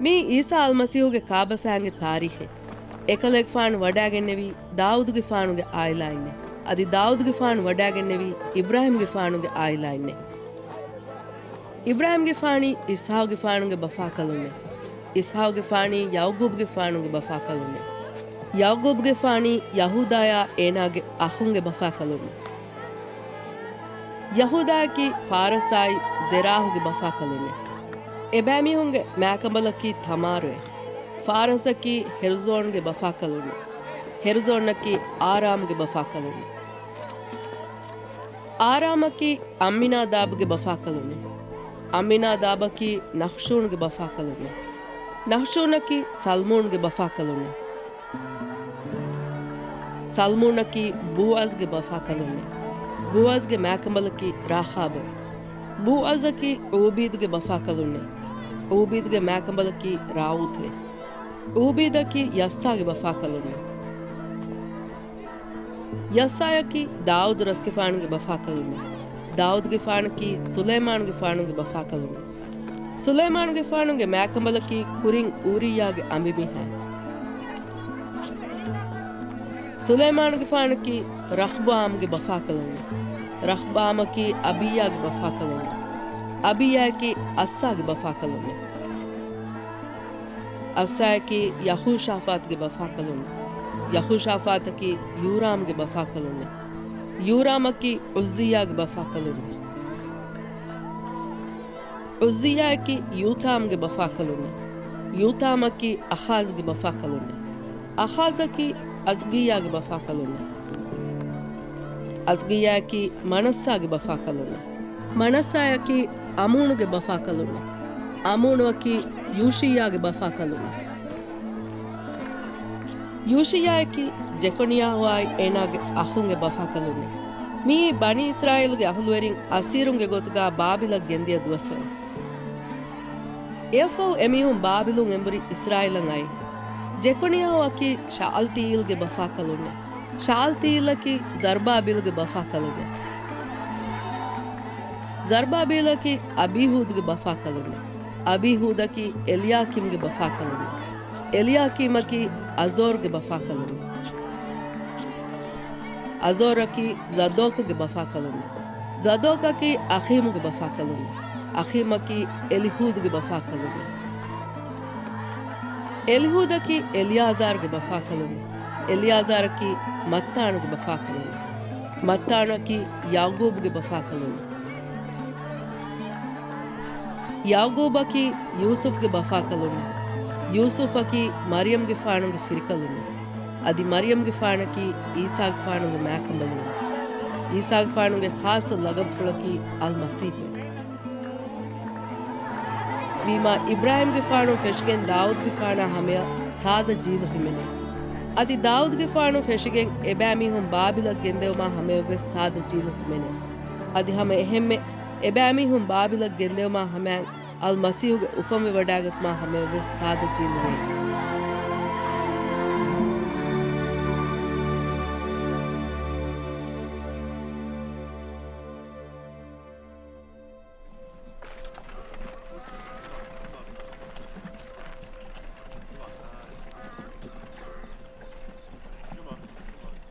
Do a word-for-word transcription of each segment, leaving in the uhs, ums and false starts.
މީ އީސާ އަލްމަސީހުގެ ކާބަފައިންގެ ތާރީޚެއް. އެކަލޭގެފާނު ވަޑައިގެންނެވީ ދާއޫދުގެފާނުގެ އާއިލާއިންނޭ. އަދި ދާއޫދުގެފާނު ވަޑައިގެންނެވީ އިބްރާހިމްގެފާނުގެ އާއިލާއިންނޭ. އިބްރާހިމްގެފާނީ އިސްޙާޤުގެފާނުގެ ބަފާކަލުންނޭ. އިސްޙާޤުގެފާނީ ޔަޢުޤޫބުގެފާނުގެ ބަފާކަލުންނޭ. ޔަޢުޤޫބުގެފާނީ ޔަހޫދާޔާ އޭނާގެ އަޚުންގެ ބަފާކަލުންނޭ. ޔަހޫދާއަކީ ފާރަސްއާއި ޒެރާޙުގެ ބަފާކަލުންނޭ. އެބައިމީހުންގެ މާކަނބަލަކީ ތަމާރުއޭ. ފާރަސްއަކީ ހެރުޒޯންގެ ބަފާކަލުންނޭ. ހެރުޒޯންއަކީ އާރާމްގެ ބަފާކަލުންނޭ. އާރާމަކީ އައްމިނާދާބުގެ ބަފާކަލުންނޭ. އައްމިނާދާބަކީ ނަހްޝޫންގެ ބަފާކަލުންނޭ. ނަހްޝޫނަކީ ސަލްމޫންގެ ބަފާކަލުންނޭ. ސަލްމޫނަކީ ބޫއަޒްގެ ބަފާކަލުންނޭ. ބޫއަޒްގެ މާކަނބަލަކީ ރާޚާބޭ. ބޫއަޒަކީ އޫބީދުގެ ބަފާކަލުންނޭ. އޫބީދުގެ މާކަނބަލަކީ ރާއޫތޭ. އޫބީދަކީ ޔައްސާގެ ބަފާކަލުންނޭ. ޔައްސާޔަކީ ދާއޫދު ރަސްގެފާނުގެ ބަފާކަލުންނޭ. ދާއޫދުގެފާނަކީ ސުލައިމާނުގެފާނުގެ ބަފާކަލުންނޭ. ސުލައިމާނުގެފާނުގެ މާކަނބަލަކީ ކުރިން އޫރިއްޔާގެ އަނބިމީހާ. ސުލައިމާނުގެފާނަކީ ރަޚްބައާމްގެ ބަފާކަލުންނޭ. ރަޚްބައާމަކީ އަބިއްޔާގެ ބަފާކަލުންނޭ. އަބިއްޔާއަކީ އައްސާގެ ބަފާކަލުންނޭ. އައްސާއަކީ ޔަހޫޝާފާތުގެ ބަފާކަލުންނޭ. ޔަހޫޝާފާތަކީ ޔޫރާމްގެ ބަފާކަލުންނޭ. ޔޫރާމަކީ ޢުއްޒިއްޔާގެ ބަފާކަލުންނޭ. ޢުއްޒިއްޔާއަކީ ޔޫތާމްގެ ބަފާކަލުންނޭ. ޔޫތާމަކީ އަޚާޒްގެ ބަފާކަލުންނޭ. އަޚާޒަކީ އަޒްގިއްޔާގެ ބަފާކަލުންނޭ. އަޒްގިއްޔާއަކީ މަނައްސާގެ ބަފާކަލުންނޭ. މަނައްސާއަކީ އަމޫނުގެ ބަފާކަލުންނޭ. އަމޫނުއަކީ ޔޫޝިއްޔާގެ ބަފާކަލުންނޭ. ޔޫޝިއްޔާއަކީ ޖެކޮނިޔާހުއާއި އޭނާގެ އަޚުންގެ ބަފާކަލުންނޭ. މިއީ ބަނީ އިސްރާއީލުގެ އަހުލުވެރިން އަސީރުންގެ ގޮތުގަ ބާބިލަށް ގެންދިޔަ ދުވަސްވަރު. އެއަށްފަހު އެމީހުން ބާބިލުން އެނބުރި އިސްރާއީލަށް އައީ. ޖެކޮނިޔާހު އަކީ ޝައަލްތިއީލްގެ ބަފާކަލުންނޭ. ޝައަލްތިއީލަކީ ޒަރުބާބީލުގެ ބަފާކަލުންނޭ. ޒަރުބާބީލަކީ އަބީހޫދުގެ ބަފާކަލުންނޭ. އަބީހޫދަކީ އެލިޔާކީމްގެ ބަފާކަލުންނޭ. އެލިޔާކީމަކީ އަޒޯރުގެ ބަފާކަލުންނޭ. އަޒޯރަކީ ޒަދޯކުގެ ބަފާކަލުންނޭ. ޒަދޯކަކީ އަޚީމުގެ ބަފާކަލުންނޭ. އަޚީމަކީ އެލިހޫދުގެ ބަފާކަލުންނޭ. އެލިހޫދަކީ އެލިޔާޒާރުގެ ބަފާކަލުންނޭ. އެލިޔާޒާރަކީ މައްތާނުގެ ބަފާކަލުންނޭ. މައްތާނަކީ ޔަޢުޤޫބުގެ ބަފާކަލުންނޭ. ޔަޢުޤޫބަކީ ޔޫސުފްގެ ބަފާކަލުންނޭ. ޔޫސުފަކީ މަރިޔަމްގެފާނުގެ ފިރިކަލުންނޭ. އަދި މަރިޔަމްގެފާނަކީ އީސާގެފާނުގެ މާކަނބަލުންނޭ. އީސާގެފާނުގެ ޚާއްޞަ ލަގަބުފުޅަކީ އަލްމަސީޙު. ވީމާ، އިބްރާހީމްގެފާނު ފެށިގެން ދާއޫދުގެފާނާ ހަމަޔަށް ސާދަ ޖީލު ހިމެނޭ. އަދި ދާއޫދުގެފާނު ފެށިގެން އެބައިމީހުން ބާބިލަށް ގެންދެވުމާ ހަމަޔަށްވެސް ސާދަ ޖީލު ހިމެނޭ. އަދި ހަމަ އެހެންމެ، އެބައިމީހުން ބާބިލަށް ގެންދެވުމާ ހަމަޔަށް އަލްމަސީޙުގެ އުފަންވެވަޑައިގަތުމާ ހަމަޔަށްވެސް ސާދަ ޖީލު ވޭ.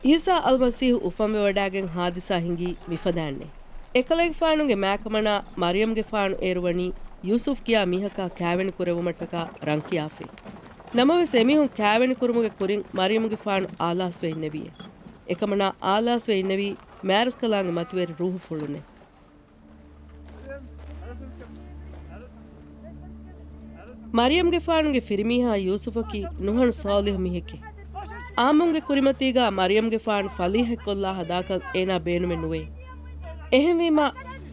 އީސާ އަލްމަސީޙު އުފަންވެވަޑައިގެން ޙާދިސާ ހިނގީ މިފަދައިންނޭ. އެކަލޭގެފާނުގެ މާކަމަނާ މަރިޔަމްގެފާނު އޭރުވަނީ ޔޫސުފް ކިޔާ މީހަކާ ކާވެނިކުރެއްވުމަށްޓަކާ ރަން ކިޔާފައި. ނަމަވެސް، އެމީހުން ކާވެނިކުރުމުގެ ކުރިން މަރިޔަމްގެފާނު އާލާސްވެ އިންނެވިއޭ. އެކަމަނާ އާލާސްވެ އިންނެވީ މާރަސްކަލާނގެ މަތިވެރި ރޫޙުފުޅުންނޭ. މަރިޔަމްގެފާނުގެ ފިރިމީހާ ޔޫސުފަކީ ނުހަނު ޞާލިޙު މީހެކޭ. އާއްމުންގެ ކުރިމަތީގާ މަރިޔަމްގެފާނު ފަލީޙަތްކޮށްލާ ހަދާކަށް އޭނާ ބޭނުމެއް ނުވޭ. އެހެންވީމާ،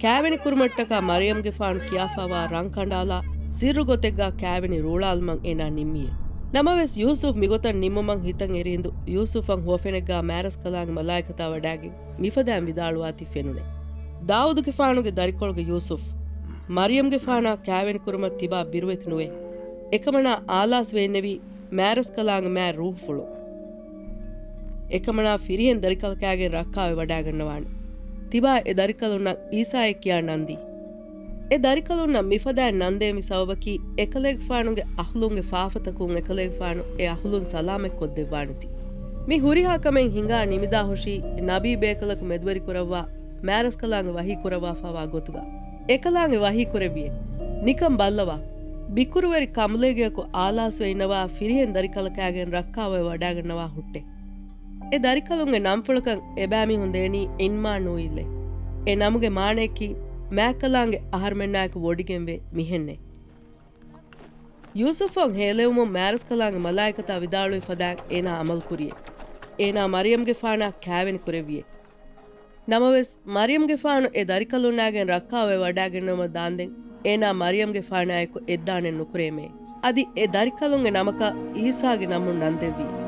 ކާވެނިކުރުމަށްޓަކާ މަރިޔަމްގެފާނު ކިޔާފައިވާ ރަން ކަނޑާލާ ސިއްރު ގޮތެއްގާ ކާވެނި ރޫޅާލުމަށް އޭނާ ނިންމިއޭ. ނަމަވެސް، ޔޫސުފް މިގޮތަށް ނިންމުމަށް ހިތަށް އެރި ހިނދު ޔޫސުފަށް ހުވަފެނެއްގާ މާރަސްކަލާނގެ މަލާއިކަތާ ވަޑައިގެން މިފަދައިން ވިދާޅުވާތީ ފެނުނެ. ދާއޫދުގެފާނުގެ ދަރިކޮޅުގެ ޔޫސުފް، މަރިޔަމްގެފާނާ ކާވެނިކުރުމަށް ތިބާ ބިރުވެތި ނުވޭ. އެކަމަނާ އާލާސްވެ އިންނެވީ މާރަސްކަލާނގެ މާތް ރޫޙުފުޅު. އެކަމަނާ ފިރިހެން ދަރިކަލަކާގެން ރައްކާވެ ވަޑައިގަންނަވާނެ. ތިބާ އެ ދަރިކަލުންނަށް އީސާއޭ ކިޔާ ނަންދީ. އެ ދަރިކަލުންނަށް މިފަދައިން ނަންދޭ މި ސަބަބަކީ، އެކަލޭގެފާނުގެ އަހުލުންގެ ފާފަތަކުން އެކަލޭގެފާނު އެ އަހުލުން ސަލާމަތް ކޮށްދެއްވާނެތީ. މި ހުރިހާ ކަމެއް ހިނގާ ނިމިދާ ހުށީ، ނަބީ ބޭކަލަކު މެދުވެރި ކުރައްވާ މާރަސްކަލާނގެ ވަހީ ކުރައްވާފާވާ ގޮތުގަ. އެކަލާނގެ ވަހީ ކުރެއްވިއޭ. ނިކަން ބައްލަވާ. ބިކުރުވެރި ކަނބުލޭގެއަކު އާލާސްވެ އިންނަވާ ފިރިހެން ދަރިކަލަކާގެން ރައްކާވެވަޑާގަންނަވާ ހުއްޓޭ. އެ ދަރިކަލުންގެ ނަންފުޅަކަށް އެބައިމީހުން ދޭނީ އިންމާނޫއިލްއޭ. އެ ނަމުގެ މާނަޔަކީ މާތްކަލާނގެ އަހަރުމެންނާއެކު ވޮޑިގެންވޭ މިހެންނޭ. ޔޫސުފްއަށް ހޭލެވުމުން މާރަސްކަލާނގެ މަލާއިކަތާ ވިދާޅުވި ފަދައިން އޭނާ އަމަލުކުރިއޭ. އޭނާ މަރިޔަމްގެފާނާ ކާވެނި ކުރެއްވިއޭ. ނަމަވެސް، މަރިޔަމްގެފާނު އެ ދަރިކަލުންނާގެން ރައްކާވެވަޑާގެންނަވަމަ ދާންދެން އޭނާ މަރިޔަމްގެފާނާއެކު އެއްދާނެއް ނުކުރޭމޭ. އަދި އެ ދަރިކަލުންގެ ނަމަކަށް އީސާގެ ނަމުން ނަންދެއްވީ.